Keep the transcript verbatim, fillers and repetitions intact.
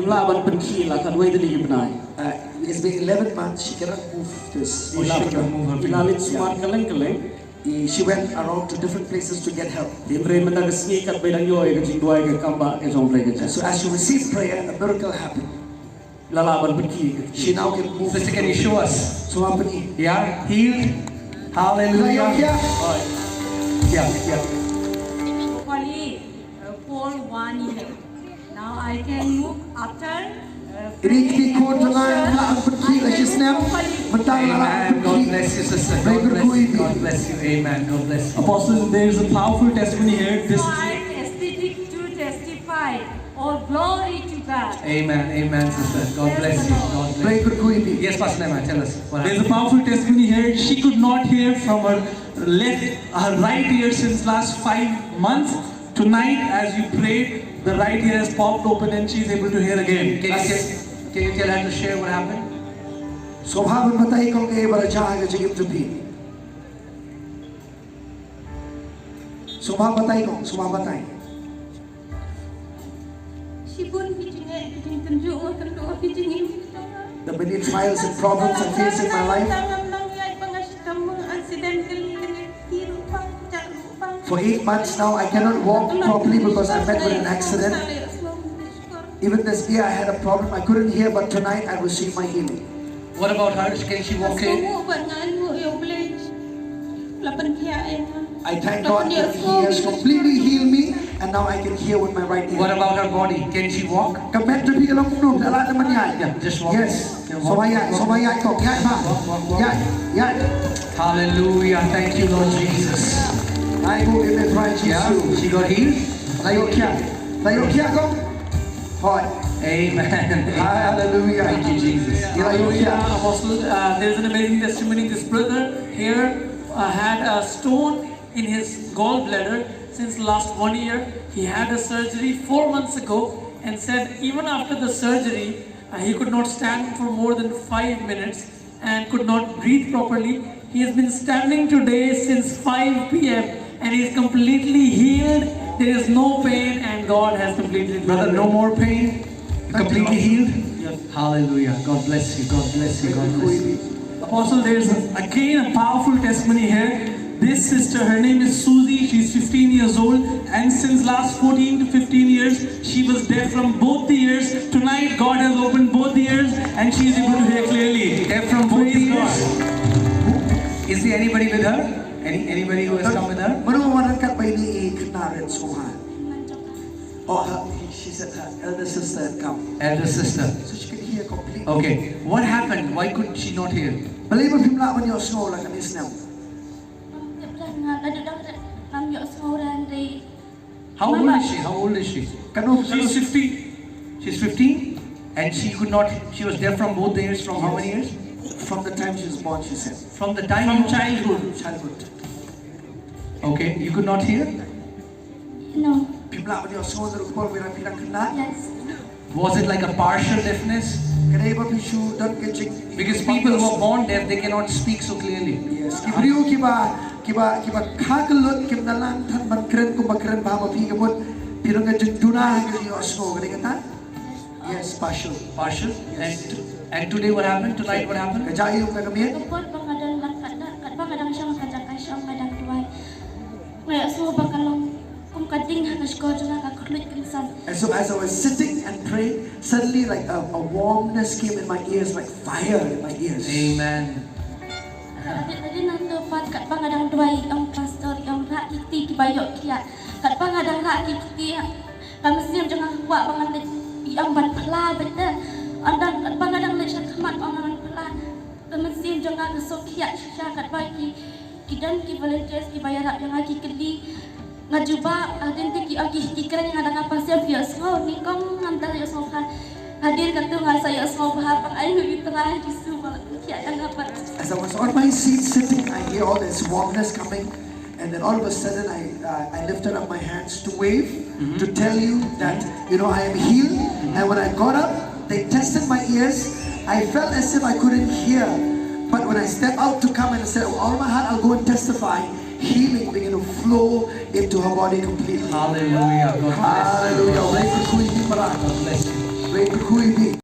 Lah ban pynkhih la katwei tylli ki bnai. Uh, it's been eleven months, she cannot move this. Oh, she cannot move her Ila finger. Leit sumar kylleng kylleng. She went around to different places to get help. Hynrei mynta ka sngi kat ba i dang ïoh ïa ka jingduwai ka kam ba ka jong U Blei ka jia. So as she received prayer, a miracle happened. La lah ban pynkhih. She now can move. Sister, can you show us? Sumar pyni. Yeah, healed. Hallelujah. Yeah. Oh, yeah, yeah. Properly, uh, for one year. Now I can move after. Uh, Ri kti khun jong nga la pynkhih la shisnem. Mynta la lah Amen. God pynkhih. Bless you, sister. Blei God bless kyrkhu ïa you. phi. God bless you. Amen. God bless you. Apostle, there is a powerful testimony here. This So I am ecstatic to testify. All glory to God. Amen. Amen, sister. God bless you. God bless Blei you. kyrkhu ïa phi. Yes, Pastor Nema, tell us. What There's happened? a powerful testimony here. She could not hear from her left, her right ear since last five months. Tonight, as you prayed, the right ear has popped open and she's able to hear again. Can you, tell, can you tell her to share what happened? Sngewbha ban batai kong kaei ba la jia ha ka jingim jong phi. Sngewbha batai kong, sngewbha batai. Shibun ki jingeh, ki jingtynjuh, ki jingtynjuh, ki jingim. The many trials and problems I face in my life. Tang am nang ïaid ba nga shitom accidentally, kane ki ruh bang, jait ruh bang. For eight months now, I cannot walk properly because I met with an accident. Even this ear, I had a problem. I couldn't hear, but tonight I received my healing. What about her? Can she walk it? Sngewbha nga ainguh ïa U Blei. La pynkhiah ïa nga. I thank God that He has completely healed me, and now I can hear with my right ear. What about her body? Can she walk? Ka met jong phi ka long kumno? Lah lah ban ïaid. Yeah, just walk. Yes. Yeah, walk. Sngewbha ïaid, sngewbha ïaid kong, ïaid bha. Walk, walk, walk. Ïaid, ïaid. Hallelujah. Thank you, Lord Jesus. Ai bu ïa me Trai Yeah, Jisu. she got healed. La ïoh kiad. La ïoh kiad kong. Hooid. Amen. Hallelujah. Thank you, Jesus. Ïa la ïoh kiad. Apostle, uh, there's an amazing testimony. This brother here uh, had a stone in his gallbladder since last one year. He had a surgery four months ago and said even after the surgery, uh, he could not stand for more than five minutes and could not breathe properly. He has been standing today since five p m and he is completely healed. There is no pain and God has completely Brother, no more pain. Completely healed. Hallelujah. God bless you. God bless you. God bless you. Apostle, there's again a powerful testimony here. This sister, her name is Susie. She's fifteen years old, and since last fourteen to fifteen years, she was deaf from both the ears. Tonight, God has opened both the ears, and she is able to hear clearly. Deaf from both Praise ears. God. Is there anybody with her? Any anybody who has come with her? Mano wan ryngkat bad ine i khynnah rit sngewbha? Oh, her, she said her elder sister had come. Elder sister. So she could hear completely. Okay. What happened? Why could she not hear? Balei ba phim lah ban ïohsngew la kane snem? Ngam ïohsngew re hynrei How old is she? How old is she? Kano, kano She's fifteen. She's fifteen? And she could not, she was deaf from both ears from how many years? From the time she was born, she said. From the time of childhood. Childhood. Okay, you could not hear? No. Phim lah ban ïohsngew na rukom ba phi dang khynnah. Yes. Was it like a partial deafness? Ka dei ba phi shu don ka jing. Because people who are born deaf, they cannot speak so clearly. Yes. Ki briew kiba, kiba, kiba kha kyllut kim da nang than ban kren kumba kren bha ma phi, ka mut phi don ka jingduna ha ka jingïohsngew, ka dei kata? Yes, partial. Partial? And, and today what happened? Tonight what happened? Ka jia ïa u ka miet. Ka por ba nga dang lak kat da, kat ba nga dang shong ka jaka shong nga dang duwai. Nga ïohsngew ba ka long kum ka ding ha ka shkor jong nga, ka khluit kynsan. And so as I was sitting and praying, suddenly like a, a warmness came in my ears, like fire in my ears. Amen. Hadien, hadien nangta pat kat ba nga dang duwai, ong pastor, ong rah ki kti kiba ïoh khiah. Kat ba nga dang rah ki kti, ka mynsiem jong nga ka kwah ba ngan leit, ong ban phla beit te. Ong dang, kat ba nga dang leit sha khmat, ong ban phla. Ka mynsiem jong nga ka suk khiah shisha, kat ba ki, ki don ki volunteers kiba ïarap ïa nga, ki kylli. Nga jubab, hadien te ki, ki, ki kren ïa nga da kaba pasian, phi ïohsngew? Nyngkong ngam da ïohsngew, kha. Hadien katto nga sa ïohsngew bha, ba nga ainguh ïa u Trai Jisu ba u la pynkhiah ïa nga pat. As I was on my seat sitting, I hear all this warmness coming, and then all of a sudden I, uh, I lifted up my hands to wave, to tell you that, you know, I am healed. And when I got up, they tested my ears. I felt as if I couldn't hear, but when I stepped out to come and I said, "With all my heart, I'll go and testify," healing began to flow into her body completely. Hallelujah. God bless you. Hallelujah. Blessed be the Lord. God bless you. Khuid ïa ki.